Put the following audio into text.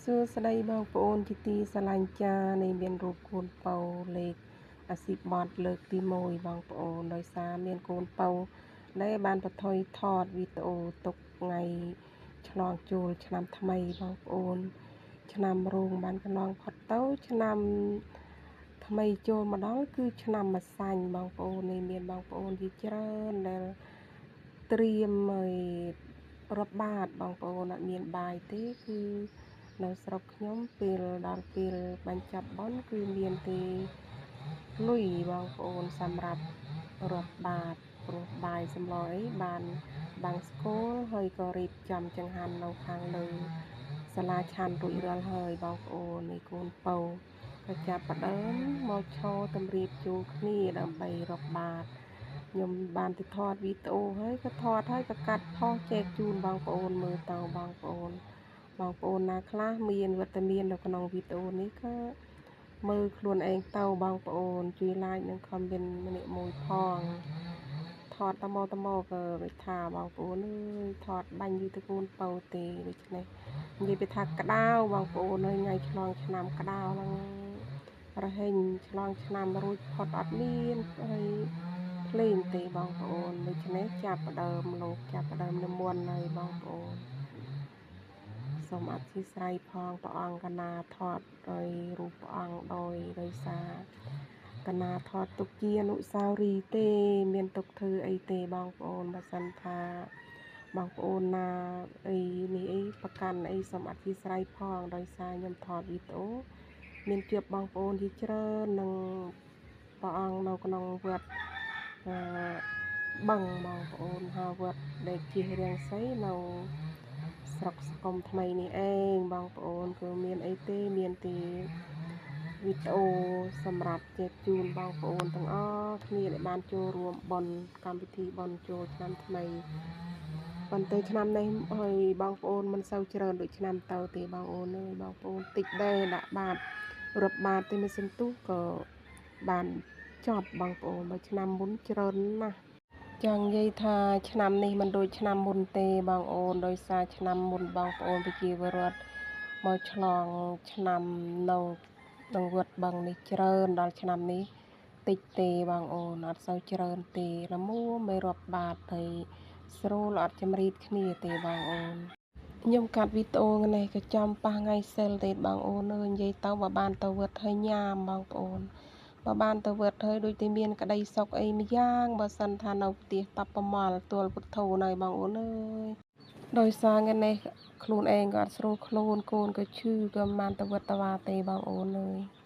សួស្តីបងប្អូនជាទីស្រឡាញ់ចានៃមានរូបកូនពៅលេខអាស៊ីបតលើកទី1បងប្អូនដោយសារមានកូនពៅដែលបានបថុយថតវីដេអូទុកថ្ងៃឆ្លងចូលឆ្នាំថ្មីបងប្អូនឆ្នាំរោងបានកន្លងផុតទៅឆ្នាំថ្មីចូលមកដល់គឺឆ្នាំម្សាញ់បងប្អូននេះមានបងប្អូនជាច្រើនដែលត្រៀមឲ្យរាប់បាតបងប្អូនអត់មានបាយទេគឺនៅស្រុកខ្ញុំពេលដល់ពេលបញ្ចប់បុណ្យគឺមានទេលុយបងប្អូនសម្រាប់រាប់បាតព្រោះបាយសម្លអីបានបាំងស្គលហើយក៏រៀបចំចង្ហាន់នៅខាងលើសាលាឆាន់រួចរាល់ហើយបងប្អូននេះកូនពៅក៏ចាប់ផ្ដើមមកឈរតម្រៀបចូលគ្នាដើម្បីរាប់បាតខ្ញុំបានទៅថតវីដេអូហើយក៏ថតហើយក៏កាត់ផុសចែកជូនបងប្អូនមើលទៅបងប្អូនបងប្អូនណាខ្លះមានវត្តមាននៅក្នុងវីដេអូនេះក៏មើលខ្លួនឯងទៅបងប្អូនជួយ like និង comment ម្នាក់មួយផងថតតមកតមកក៏ដូចថាបងប្អូនអើយថតបាញ់យូរទៅកូនពៅទេដូច្នេះនិយាយពីថាក្តៅបងប្អូនហើយថ្ងៃឆ្លងឆ្នាំក្តៅហ្នឹងរហែងឆ្លងឆ្នាំរួចផុតអត់មានហើយភ្លេងទេបងប្អូនដូច្នេះចាប់ផ្ដើមលោកចាប់ផ្ដើមនិមន្តហើយបងប្អូនសូមអធិស្ឋានផងព្រះអង្គកណាថតដោយរូបព្រះអង្គដោយដោយសារកណាថតទុកជាអនុស្សាវរីយ៍ទេមានទុកធ្វើអីទេបងប្អូនបើសិនថាបងប្អូនណាអីនេះអីប្រកាន់អីសូមអធិស្ឋានផងដោយសារខ្ញុំថតវីដេអូមានជួបបងប្អូនជាច្រើននិងព្រះអង្គនៅក្នុងវត្តអឺបឹងបងប្អូនហៅវត្តដែលជារាំងសីនៅស្រុកសង្គមថ្មីនេះឯងបងប្អូនគឺមានអីទេមានទេវីដេអូសម្រាប់ចែកជូនបងប្អូនទាំងអស់គ្នាដែលបានចូលរួមបុណ្យកម្មវិធីបុណ្យចូលឆ្នាំថ្មីប៉ុន្តែឆ្នាំនេះហើយបងប្អូនមិនសូវច្រើនដូចឆ្នាំទៅទេបងប្អូនអើយបងប្អូនតិចដែរដាក់បាតរាប់បាតទេមួយសន្ទុះក៏បានចប់បងប្អូនបើឆ្នាំមុនច្រើនណាស់ចង់និយាយថាឆ្នាំនេះមិនដូចឆ្នាំមុនទេបងអូនដោយសារឆ្នាំមុនបងប្អូនប្រជាពលរដ្ឋមកឆ្លងឆ្នាំនៅក្នុងវត្តបឹងនេះច្រើនដល់ឆ្នាំនេះតិចទេបងអូនអត់សូវច្រើនទេល្មួមមិនរាប់បាតហើយស្រួលអត់ចម្រៀតគ្នាទេបងអូនខ្ញុំកាត់វីដេអូនេះក៏ចំប៉ះថ្ងៃសិលទេបងអូនអើយនិយាយទៅបើបានទៅវត្តហើយញ៉ាមបងប្អូនបើបានទៅវត្តហើយដូចតែមានក្តីសុខអីម្យ៉ាងបើសិនថានៅផ្ទះតបប្រមល់ទួលពុទ្ធោនៅបងអូនអើយដោយសារថ្ងៃនេះខ្លួនឯងក៏អត់ស្រួលខ្លួនកូនក៏ឈឺក៏មិនបានទៅវត្តវ៉ាទេបងអូនអើយ។